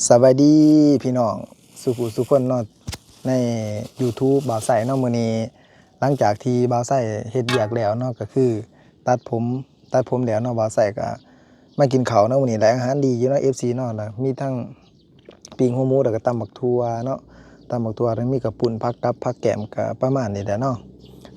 ສະບາຍດີພີ່ນ້ອງສູ່ຜູ້ສູ່ຄົນເນາະ ໃນ YouTube ບ່າວໄຊເນາະ. ມື້ນີ້ຫຼັງຈາກທີ່ບ່າວໄຊເຮັດວຽກແລ້ວເນາະ ກໍຄືຕັດຜົມ ຕັດຜົມແລ້ວເນາະ ບ່າວໄຊກໍມາກິນເຂົ້າເນາະ. ມື້ນີ້ໄດ້ອາຫານດີຢູ່ເນາະ ເອັຟຊີເນາະ ມີທັງປີ້ງຫົວໝູ ແລ້ວກໍຕຳບັກຖົ່ວເນາະ ຕຳບັກຖົ່ວ ແລ້ວມີກະປຸ້ນ ຜັກກັບ ຜັກແກ້ມ ກໍປະມານນີ້ແຫຼະເນາະ.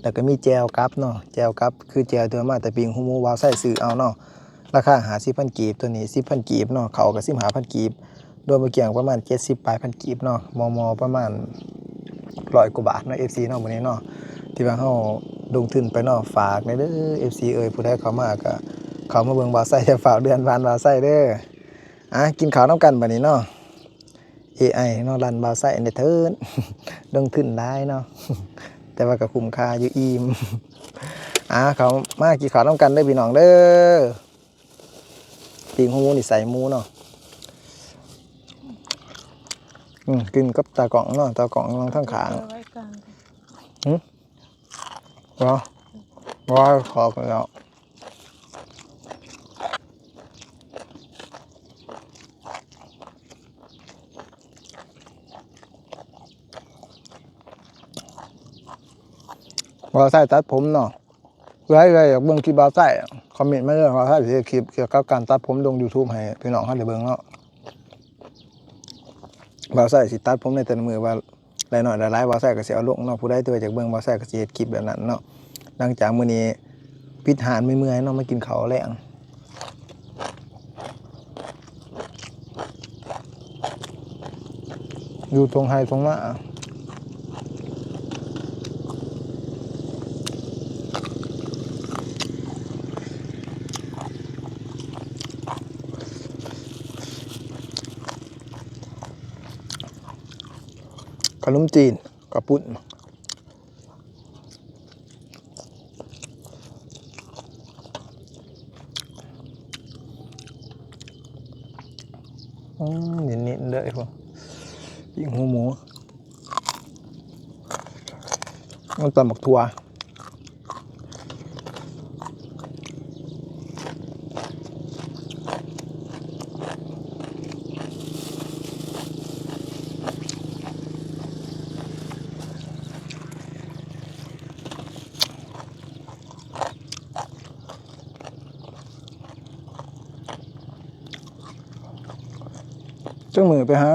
ແລ້ວກໍມີແຈ່ວກັບເນາະ ແຈ່ວກັບຄືແຈ່ວທີ່ວ່າມາແຕ່ປີ້ງຫົວໝູ ບ່າວໄຊຊື້ເອົາເນາະ. ລາຄາຫ້າສິບພັນກີບ ຕົວນີ້ສິບພັນກີບເນາະ ເຂົ້າກໍສິບຫ້າພັນກີບ ລວມໄປກ້ຽງປະມານເຈັດສິບປາຍພັນກີບເນາະ ມໍ່ໆ ປະມານຮ້ອຍກວ່າບາດເນາະ ເອັຟຊີເນາະ. ມື້ນີ້ເນາະ ທີ່ວ່າເຮົາລົງທຶນໄປເນາະ ຝາກແດ່ເດີ ເອັຟຊີເອີຍ ຜູ້ໃດເຂົ້າມາກໍເຂົ້າມາເບິ່ງບ່າວໄຊ ຢ່າຟ້າວເລື່ອນຜ່ານບ່າວໄຊເດີ. ອ່າ ກິນເຂົ້ານຳກັນບາດນີ້ເນາະ ເອໄອເນາະ ລັນບ່າວໄຊແດ່ເທີ້ນ ລົງທຶນຫຼາຍເນາະ ແຕ່ວ່າກໍຄຸ້ມຄ່າຢູ່ ອີ່ມ. ອ່າ ເຂົ້າມາກິນເຂົ້ານຳກັນເດີພີ່ນ້ອງເດີ. ປີ້ງຫົວໝູນີ້ໃສ່ໝູເນາະ ອືມ ກິນກັບຕາກ້ອງເນາະ ຕາກ້ອງນັ່ງທາງຂ້າງ. ຫື? ບໍ່ ບໍ່ ຂໍກັນແລ້ວ. ບ່າວໄຊຕັດຜົມເນາະ ຜູ້ໃດຢາກເບິ່ງຄລິບບ່າວໄຊ ຄອມເມັນມາເດີ ບ່າວໄຊຊິເຮັດຄລິບກ່ຽວກັບການຕັດຜົມລົງ YouTube ໃຫ້ພີ່ນ້ອງເຮົາໄດ້ເບິ່ງເນາະ. ບ່າວໄຊຊິຕັດຜົມໃນແຕ່ລະມື້ວ່າ ໄດ້ໜ້ອຍໄດ້ຫຼາຍ ບ່າວໄຊກໍຊິເອົາລົງເນາະ. ຜູ້ໃດທີ່ວ່າຢາກເບິ່ງ ບ່າວໄຊກໍຊິເຮັດຄລິບແບບນັ້ນເນາະ. ຫຼັງຈາກມື້ນີ້ປິດຮ້ານເມື່ອຍໆເນາະ ມາກິນເຂົ້າແລງ ຢູ່ທົ່ງໄຮ່ທົ່ງນາ. ຂະໜົມຈີນ ກະປຸ້ນ ອືມ ເນັ້ນໆເລີຍພຸ້ນ ປີ້ງຫົວໝູ ມັນຕຳບັກຖົ່ວ. ຈັກມື້ໄປຫາ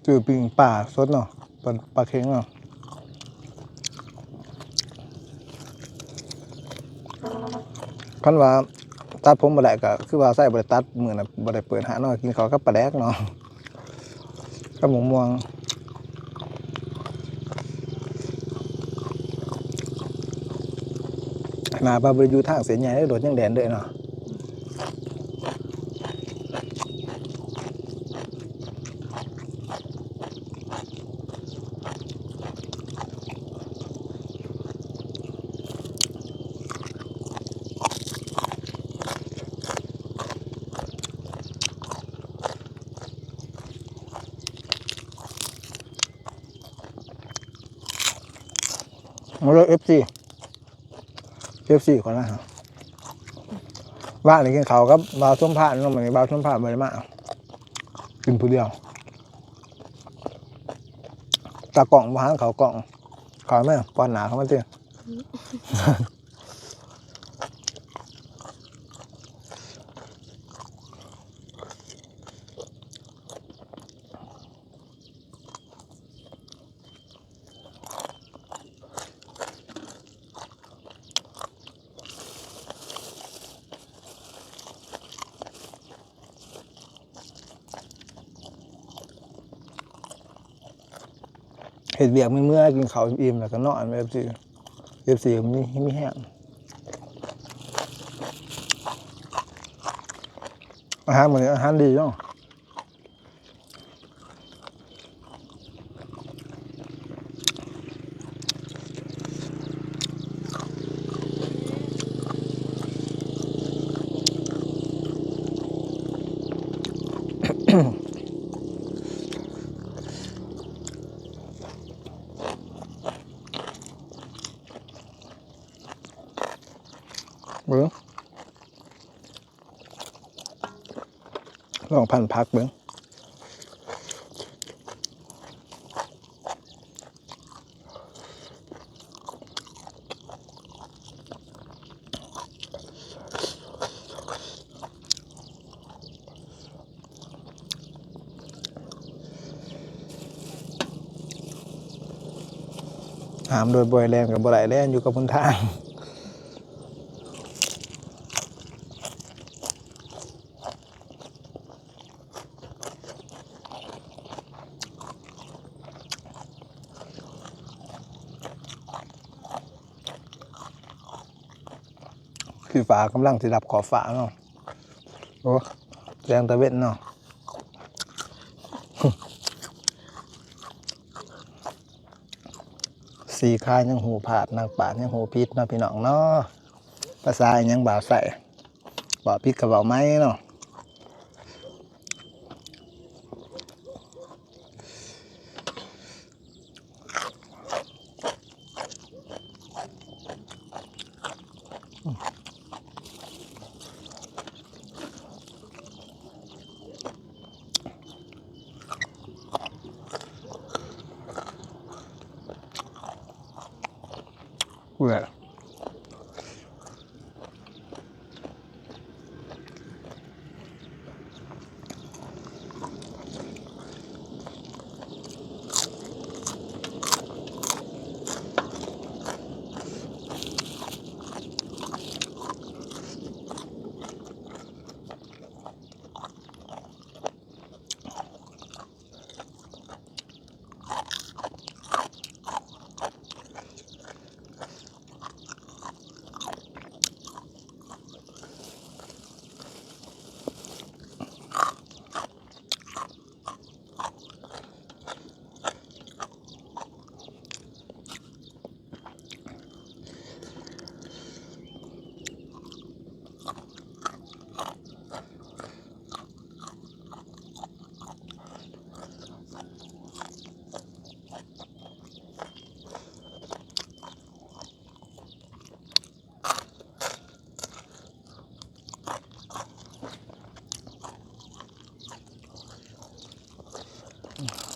ຊື້ປີ້ງປາສົດເນາະ ປາ ປາເຄັງເນາະ. ຄັນວ່າຕັດຜົມບໍ່ໄດ້ ກໍຄືວ່າໃຊ້ບໍ່ໄດ້ຕັດ ມື້ນັ້ນບໍ່ໄດ້ເປີດຮ້ານເນາະ ກິນເຂົ້າກັບປາແດກເນາະ ກັບໝາກມ່ວງ. ຂະໜາດວ່າບໍ່ໄດ້ຢູ່ທາງເສັ້ນໃຫຍ່ເດ້ ລົດຍັງແລ່ນເດ້ເນາະ. ມາເລີຍ ເອັຟຊີ ເອັຟຊີ ກ່ອນນະ. ວານນີ້ກິນເຂົ້າກັບບ່າວສົມພານເນາະ ມື້ນີ້ບ່າວສົມພານບໍ່ໄດ້ມາ ກິນຜູ້ດຽວ. ຕາກ້ອງບໍ່ຫັນເຂົ້າກ້ອງ ເຂົ້າແມ່ ປ້ອນໜ້າເຂົ້າມາຕິ. ເຮັດວຽກເມື່ອຍໆ ກິນເຂົ້າອີ່ມແລ້ວກໍນອນ ເອັຟຊີ ເອັຟຊີ ມີ ມີແຮງ. ອາຫານມື້ນີ້ອາຫານດີເນາະ. ເບິ່ງ ລອງພັນຜັກເບິ່ງ. ຫ້າມໂດຍບໍ່ໃຫ້ແລ່ນກໍບໍ່ໄດ້ ແລ່ນຢູ່ກັບຫົນທາງ. ຄືຟ້າກຳລັງຊິດັບຂອບຟ້າເນາະ. ໂອ້ ແສງຕາເວັນເນາະ. ສີຂາຍັງຮູ້ພາດ ນັກປາດຍັງຮູ້ຜິດເນາະ ພີ່ນ້ອງເນາະ. ພາສາອີ່ຫຍັງບ່າວໃຊ້ ເວົ້າຜິດກໍເວົ້າໃໝ່ເນາະ.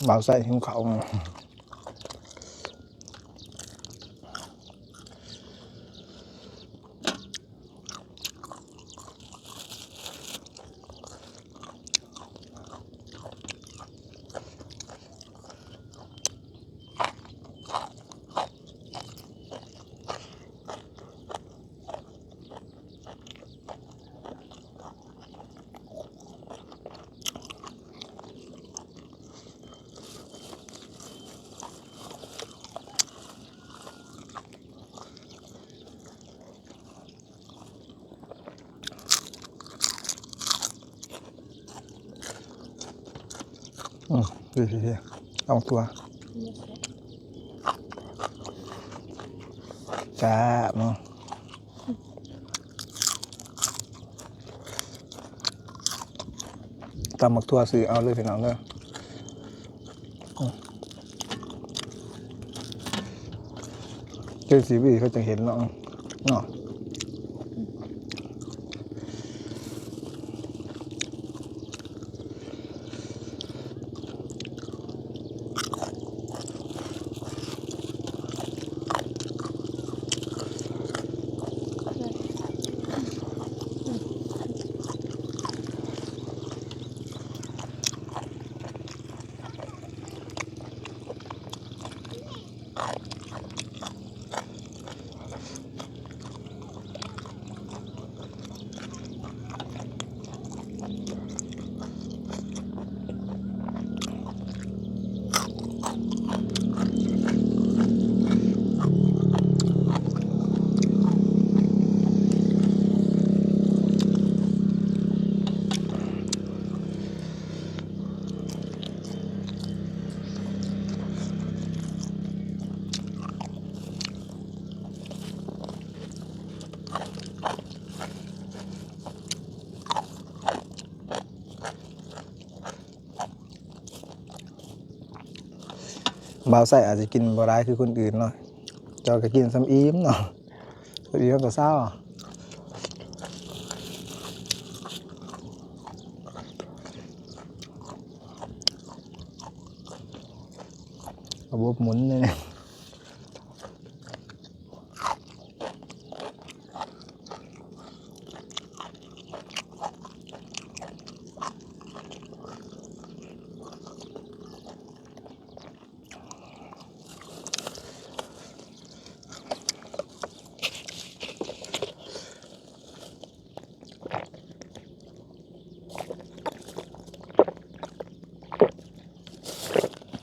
ບ່າວໃຊ້ຫິວເຂົ້າ. ອືມ ດີໆ ລອງຕົວະ ແຊບເນາະ. ຕຳໝາກຖົ່ວຊື້ເອົາເລີຍພີ່ນ້ອງເດີ. ເຈົ້າຊີວີເຂົາຈະເຫັນເນາະ ເນາະ. ບ່າວໄຊອາດຈະກິນບໍ່ຫຼາຍຄືຄົນອື່ນເນາະ ເຈົ້າກໍກິນສ່ຳອີ່ມເນາະ ພໍດີເຮົາກໍເຊົາ ລະບົບໝູນນີ້. ອ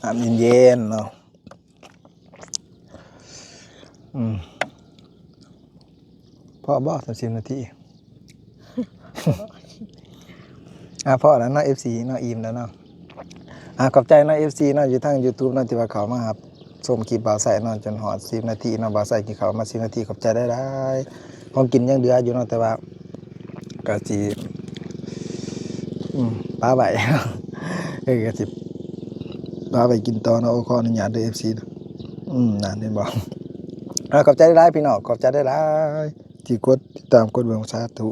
ນ້ຳເຢັນໆເນາະ. ອືມ ພໍບໍ່ ສາມສິບນາທີ? ອ່າ ພໍແລ້ວເນາະ ເອັຟຊີເນາະ ອີ່ມແລ້ວເນາະ. ອ່າ ຂອບໃຈເນາະ ເອັຟຊີເນາະ ຢູ່ທາງຢູທູບເນາະ ທີ່ວ່າເຂົ້າມາຮັບຊົມຄລິບບ່າວໄຊເນາະ ຈົນຮອດສິບນາທີເນາະ. ບ່າວໄຊກິນເຂົ້າມາສິບນາທີ ຂອບໃຈຫຼາຍໆ. ຂອງກິນຍັງເຫຼືອຢູ່ເນາະ ແຕ່ວ່າກະຊິ ອືມ ປະໄວ້ ເອີ ກະຊິປະໄວ້ກິນຕໍ່ເນາະ. ໂອ້ ຂໍອະນຸຍາດເດີ ເອັຟຊີ ອືມ ນັ້ນເຫັນບໍ່. ອ່າ ຂອບໃຈຫຼາຍໆ ພີ່ນ້ອງ ຂອບໃຈຫຼາຍໆ ທີ່ກົດຕິດຕາມ ກົດເບິ່ງ ສາທຸ.